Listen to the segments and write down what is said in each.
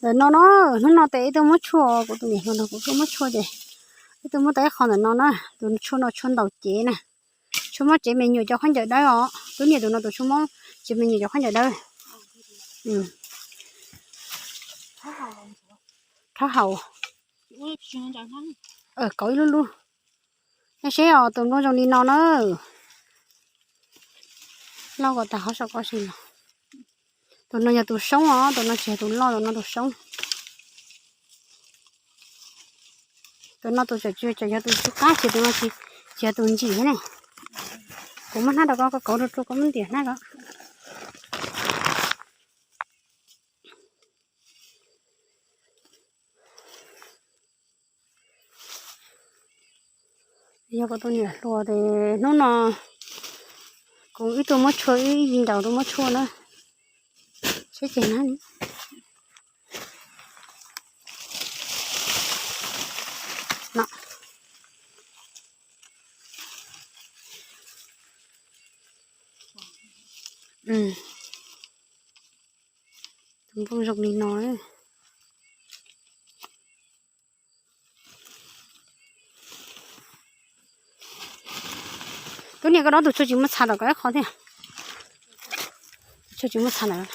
Ntawm no na, hnub no tes ib tug muab tshuaj, kuv tus niam hluas nrog kuv tuaj muab tshuaj ces ib tug muab tau ib qho ntawm no na, tus tshuaj no tshuaj ntaus cev na, tshuaj mob cev me nyuam cov khaub ncaws dawb os, twb niam tus no tus tshuaj mob cev me nyuam cov khaub ncaws dawb. Rhaub haus, kauv ib lub lub. Nej saib os, tus nplooj zoo li no na. Loj kom tag hov saum ko si los. Tus no yog tus soob os, tus no tsis yog tus loj, tus no tus soob. Tus no tus tseem tsis yog tus tsw qab, ces tus no tsis yog tus ntsim thiab ne. Kuv muab hnab rau koj, koj kauv rau rau koj muab ntiam hnab ko. Yog kuv tus niam hluas ces hnub no kuv wb tuaj muab tshuaj, wb ib viv ncaus tuaj muab tshuaj na. Seb ceg na. Tus nplooj zoo li no. Tub niam, koj dob tus tshuaj tsis muaj txha tom koj ib qho thiab. Tus tshuaj tsis muaj txha ntawd.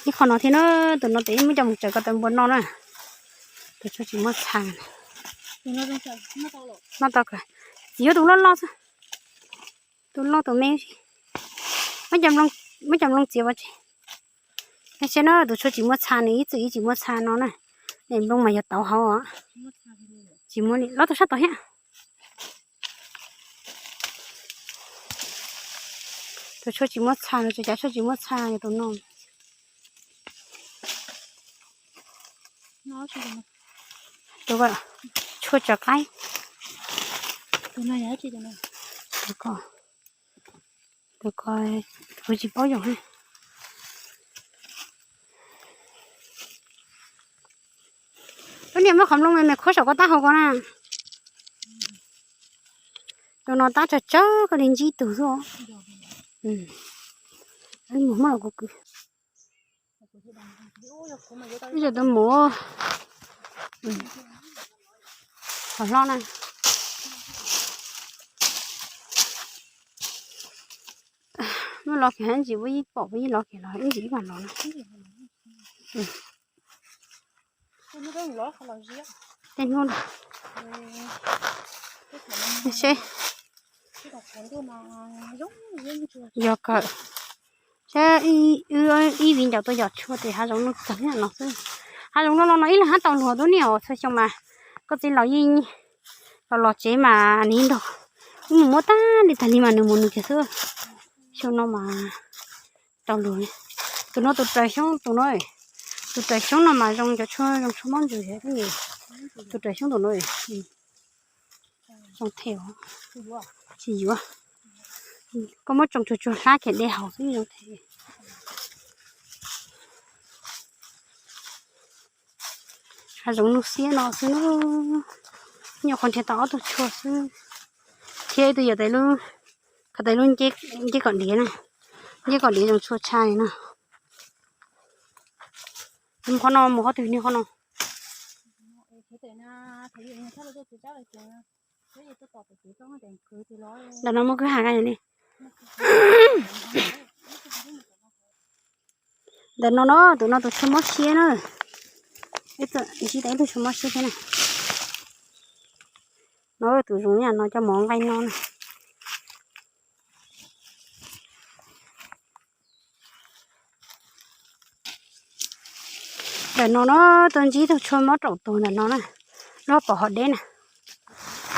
Ib qho no thiab na, tus no tes muab coj mus tsaws ko taw npua noj na. Tus tshuaj tsis muaj txha. Noj tau kawg. Txiv yuav tus loj loj xwb. Tus loj tus me. Muab cov nplooj txiav pov tseg. Nej saib na, tus tshuaj tsis muaj txha, nws ib txwm ib tsis muaj txha no na. Nws nplooj mas yog tauv hauv os. Tsis muaj li, lob tus sab tod thiab. Tus tshuaj tsis muaj txha no, tus cav tshuaj tsis muaj txha yog tus no. Tus tshuaj tso qaib. Tus ko, tus ko, kuv tsis paub yog. Tub niam, muab qhov nplooj me me khuab saum koj taub hau ko na. Tus no tab tsawg tsawg koj li ntsib tug xwb. Mus muab los kuv kwv. Ib yam tus mus qhov hlob na. Muab los kiag ib ntsis, ua ib pom ua ib los kiag los ib ntsis ib mam los na. Tej hnub seb, yog kawm, seb ib viv ncaus tuaj yos tshuaj tes hav zoov nuj txeeg no xwb. Hav zoov no los no ib leeg hab tau luag tub niam os, txhua xyoo mas koj txiv laus yeej los los tsev mas nws ntog, wb mus muab tag li tag li mas nws mus nws kiag xwb. Xyoo no mas tau luag. Tus no tus raws xyoob, tus no, tus raws xyoob no mas zoo cov tshuaj zoo tshuaj mob ntsws thiab. Tus raws xyoob tus no zoo thiab. Tsis yuav. Koj muab tsoo tsuag tsuag hlab kiag dej haus xwb zoo thiab. Hav zoov nuj xiab no xwb, nyuam qhuav nrhiav tau ob tug tshuaj xwb, thiab ib tug yog tais lub, kho tais lub nceb kom diav na, nceb kom diav zoo tshuaj tshaj li na. Mus qhov no, mus qhov twg niag qhov no. Ntawm no muaj kwj ha li. Ntawm no no, tus no tus tshuaj mob siab na. Ntsib tau ib tug tshuaj mob siab thiab na. No tus zoo yam no coj mus nqaij no na. Ntawm no no, tus ntsib tug tshuaj mob raum tuag ntawm no na. Lub hauv paus hov deb na.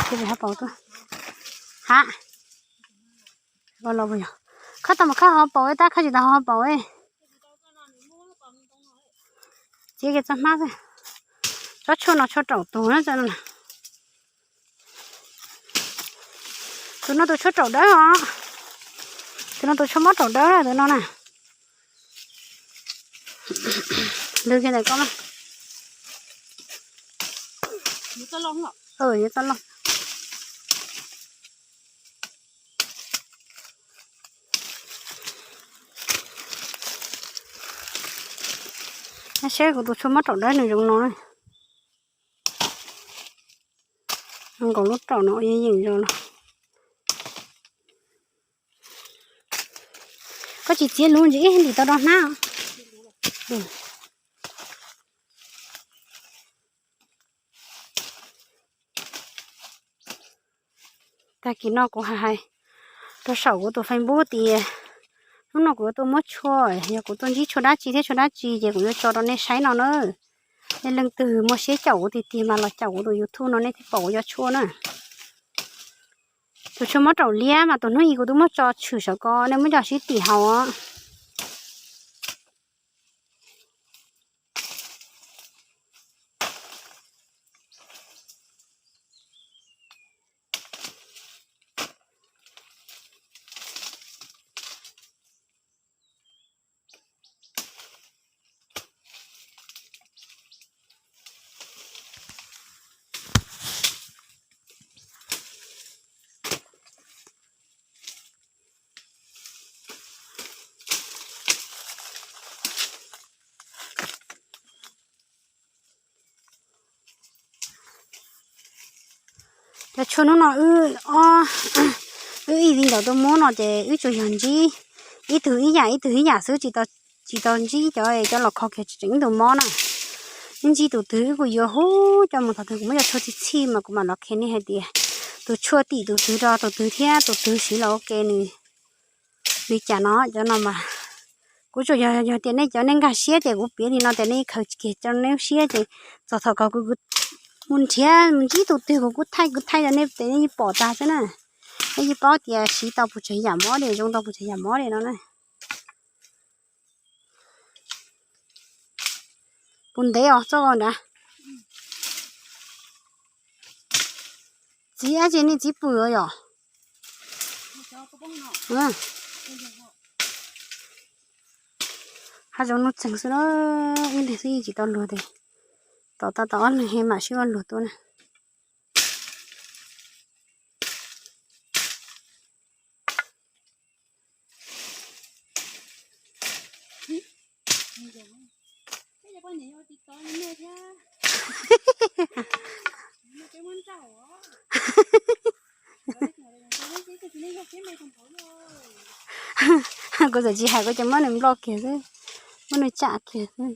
Hauv paus tuaj. Ha, khawb tau mas khawb hauv paus, tab khawb tsis tau hauv paus. Txiav kiag txoj hmab xwb. Tsob tshuaj no tshuaj raum tuag na. Tus no tus tshuaj raum dawb os. Tus no tus tshuaj mob raum dawb tus no na. Lwg kiag ntawm koj na. Yuav txoj loj. Saib kuv tus tshuaj mob raum dab nws zoo no. Nkaus lub raum no yeej yeem zoo no. Koj tsis txiav luv ntsis ib ntim tau rau hnab. Tag kis no kuv hais rau saum kuv tus Facebook tias hnub no kuv yuav tuaj muab tshuaj, yog kuv tuaj ntsib tshuaj dab tsi thiab tshuaj dab tsi ces kuv yuav tso rau nej saib no na. Nej leej twg muaj siab caum kuv tiag tiag mas los caum kuv tus YouTube no nej thiaj pom kuv cov tshuaj na. Tus tshuaj mob raum liab mas tus hnub i kuv twb muab tso tshwm saum ko, nej muab coj sib tim haus. Cov tshuaj hnub no wb, wb ib viv ncaus tuaj muab no ces wb tsuas yog ntsib ib tug ib yam ib tug ib yam xwb, tsis tau ntsib cov, cov los kho kiag tseem ib tug mob na. Wb ntsib tus twg wb kuj yuav huv coj mus, thaum twg kuv muab cov tshuaj txhij txhij mas kuv mam los qhia nej hais tias tus tshuaj tim tus twg rau tus twg thiab tus twg siv los ua ke nws li cas no. Cov no mas kuv tsuas yog, yog tias nej cov nej nkag siab ces kuv piav li no tias nej khaws kiag rau nej lub siab ces txog thaum ko kuv mus nrhiav mus ntsib tus twg kuv kuj thaij kuv thaij rau nej ces nej yeej pom tag xwb na. Nej yeej paub tias siv tau puas tsawg yam mob li, zoo tau puas tsawg yam mob li no na. Puas ntev os txoj ko nrad. Txiv dab tsi nej txiv pw yom? Hav zoov nuj txeeg xwb na, ib leeg xwb yeej tsis tau luag tes, tom tau tau ob leeg he mam sib ua luag tuaj na. Kuv txawm tsis hais kuv cov muab nws nploj kiag xwb, muab nws tsam kiag xwb.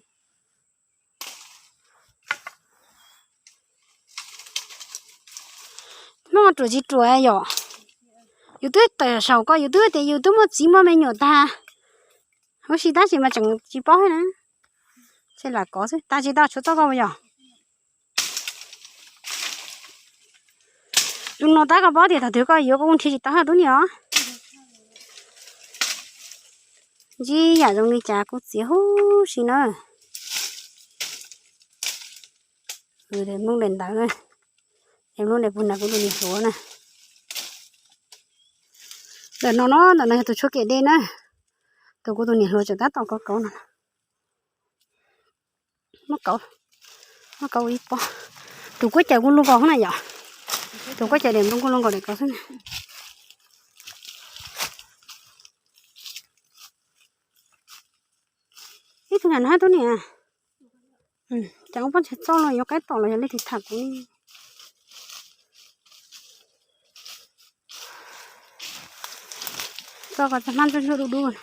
Hnub ruam tsis ruam yom. Yus twb tawm saum ko yus twb tias yus twb muaj txiv muaj me nyuam tag huv si tab sis mas tseem tsis paub thiab na. Tseg lam kov xwb, tag tsis tau tshuav txoj ko yom. Tus no tab koj paub tias thaum twg koj yuav koj kuj nrhiav tsis tau hab tub niam os. Ntsib yam zoo li cas kuj txiav huv si na. Mloog daim ntawv na, es mloog daim puag nram kuv tus niam hluas na. Ntawm no no, ntawm no yog tus tshuaj kem dej na, tus kuv tus niam hluas tseem tab tom kov kauv no. Muab kauv, muab kauv ua ib pob. Tus kuab cawm kuj luaj nkaus na yom. Tus kuab cawm daim nplooj kuj luaj nkaus daim ko xwb na. Ib tug nyam no hab tub niam. Cas ua pob ntseg txoj los yuav qaib tom los yog leej twg tham kuv. Txoj ko txaj hmab ntsuab ntsuab dub dub.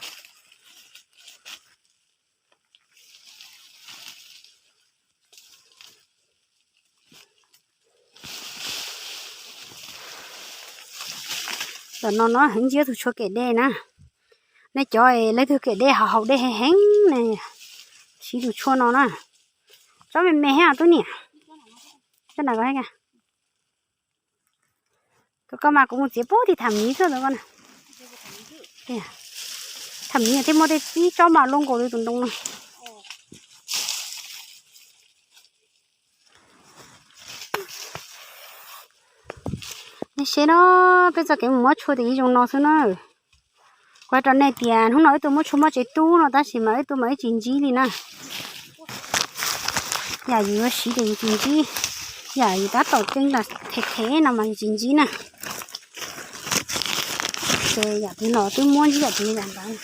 Ntawm no no ntsia tus tshuaj kem dej na. Nej cov leej twg kem dej ho haus dej heev heev ne, siv tus tshuaj no na. Tsob me me thiab tub niam. Tus ko mas kuv mus txiav puag tim tham miv xwb tus ko na. Tham miv thiaj muaj tej tib tsob mas luaj nkaus li tus ntoo no. Nej saib no, peb txoj kev mus muab tshuaj ces zoo no xwb na. Kuv hais rau nej tias hnub no wb tuaj muab tshuaj muab tsev tub no tab sis mas wb tuaj mas wb tsis ntsib li na. Yam yus yuav siv ces yus tsis ntsib, yam yus tab tom ceeb them them no mas yus tsis ntsib na. Ces yam twg no twb muab ntsib yam twg yam ntawd.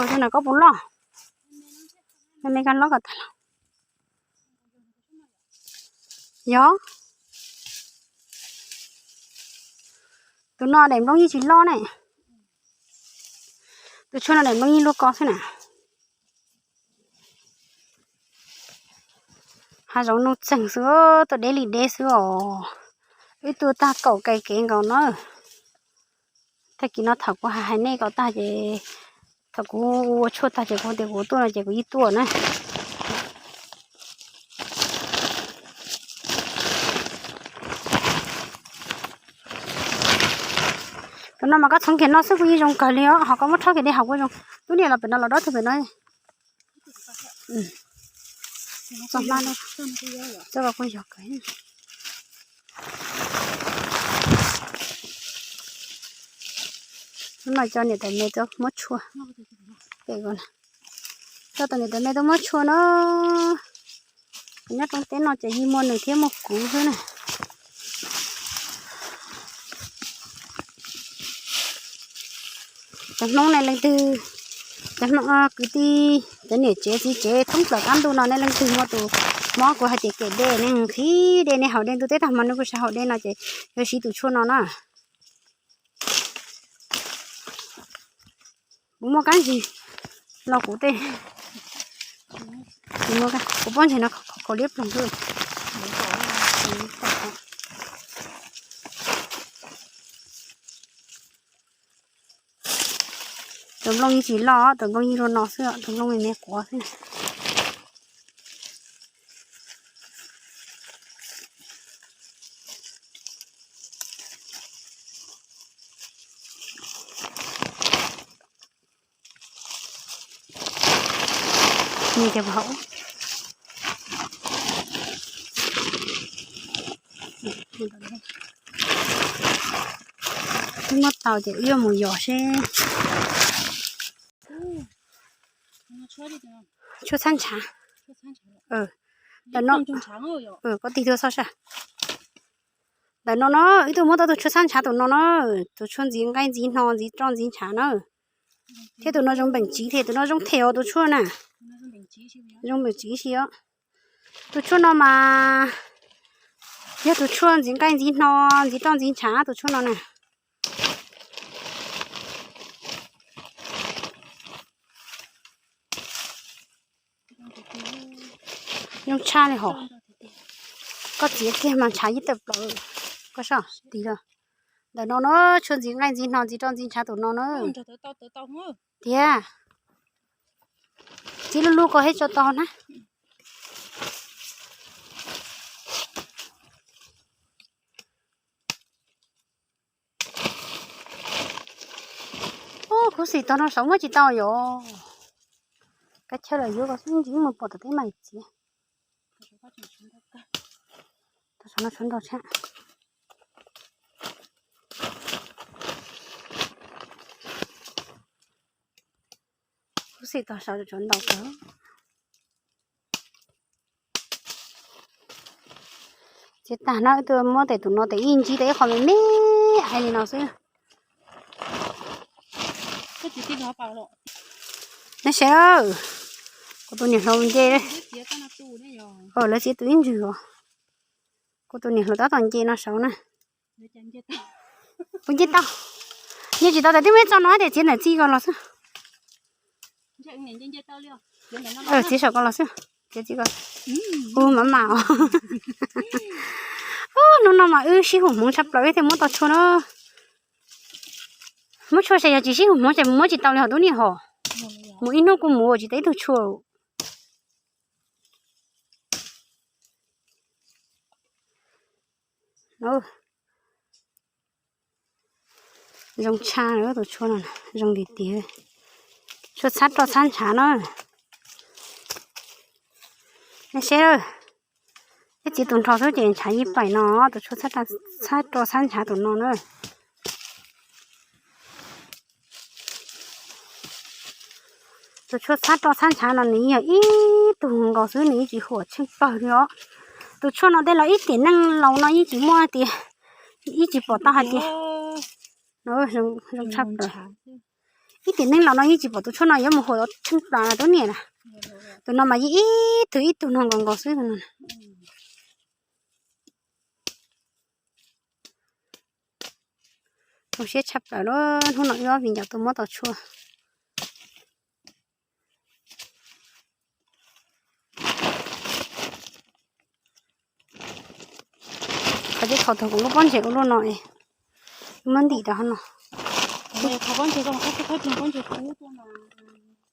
Tus no koj puas loj? Me me koj loj kom tag los. Yog. Tus no daim nplooj yeej tsis loj ne. Tus tshuaj no daim nplooj yeej luaj ko xwb na. Hav zoov nuj txeeg xwb, tuaj deb li deb xwb os. Wb tuaj tag kaum kais kev nkaus na. Tag kis no thaum kuv hais hais nej kom tag ces, thaum kuv ua tshuaj tag ces kuv tias kuv tuaj no ces kuv yeej tuaj na. Tus no mas koj txhoov kiag no xwb kuj yeej zoo kawg li os, ho koj muab rhaub kiag dej haus kuj zoo. Lub niag los pem no los dob tug pem no. Txoj hmab no, txoj kuj yog kawg. Lub no coj niam tais me tuaj muab tshuaj. Coj tus niam tais me tuaj muab tshuaj no. Nyob rooj teb no ces yeej muaj nws thiab muaj kuv xwb na. Cov Hmoob nej leej twg, cov Hmoob kwv tij, cov niam tsev txiv tsev thoob plaws qab ntuj no nej leej twg muaj tus mob kuv hais tias kem dej, nej qhib dej, nej haus dej, ntuj teb tag hmo nej kuj sawv haus dej no ces yuav siv tus tshuaj no na. Kuv muaj kab ntsig los kuv tej, kuv pob ntseg no khaus liab ploog xwb. Tus nplooj yeej tsis loj, tus nplooj yeej zoo no xwb, tus nplooj me me quav xwb. Nws ces hauv. Twb muab tau ces wb yuav mus yos seb. Tshuaj txhab ntshav. Ntawm no, koj tig tuaj soj saj. Ntawm no na, wb tuaj muab tau tus tshuaj txhab ntshav tus no na, tus tshuaj ntxiv nqaij ntxiv hno ntxiv roj ntxiv ntshav na. Thiab tus no zoo npeem tsiv thiab, tus no zoo them os tus tshuaj na. Zoo npeem tsiv si os. Tus tshuaj no mas yog tus tshuaj ntxiv nqaij ntxiv hno ntxiv roj ntxiv ntshav tus tshuaj no na. Zoo tshaj li hos. Koj txiav kiag mas ntshav yeej tawm plaws. Koj soj tig lawm. Ntawm no na, tshuaj ntxiv nqaij ntxiv hno ntxiv roj ntxiv ntshav tus no na. Tiag. Txiav lub lub ko thiab tso tau na. Ub, khuv xim tog no saum muab tsis tau yom. Kab chaw lawm yuav ko xwb, ntsis mus pom tom teb mas txiav. Tog saum no tshuav ntau tshaj. Khuv xim tog saum tshuav ntau kawg. Txiav tag no wb tuaj muab tes tus no tes ib ntsib tes ib qho me me ais li no xwb. Neb saib, kuv tus niam hluas nce, lawv txiav tus ib ntsws os. Kuv tus niam hluas tab tom nce no saud na. Kuv nce tau, nce tsis tau tes twb muab tso no tes txiav ntawm txij ko los xwb. Txiav saum ko los xwb. Txiav txij ko. Ub, mam mam os. Ub, hnub no mas wb sib hu hmoov tshaj plaws wb thiaj muab tau tshuaj na. Muab tshuaj ces yog tsis sib hu hmoov ces mus muab tsis tau li hos tub niag hos. Mus ib hnub kuj mus tsis tau ib tug tshuaj. Zoo tshaj tus tshuaj no, zoo tiag tiag. Tshuaj txhab roj txhab ntshav na. Nej saib, ib txiv tus nrho xwb ces ntshav yeej paim no, tus tshuaj txhab roj txhab ntshav tus no na. Tus tshuaj txhab roj txhab ntshav no nws yog ib tug nkaus xwb, nws yeej tsis huam tsheej pawg li os. Tus tshuaj no tej los ib tiam neej laus no yeej tsis muaj tias, yeej tsis pom tau hais tias zoo tshaj plaws. Ib tiam neej los no yeej tsis pom tus tshuaj no yuav mus huam tau tsheej plaws na tub niam na. Tus no mas yeej ib tug ib tug no nkaus nkaus xwb no. Zoo siab tshaj plaws lawm, hnub no wb ob viv ncaus tuaj muab tau tshuaj. Qhov tib qhov thaum kuv lub pob ntseg ua luaj no es muab ntim rau hauv no.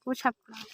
Kub tshaj plaws.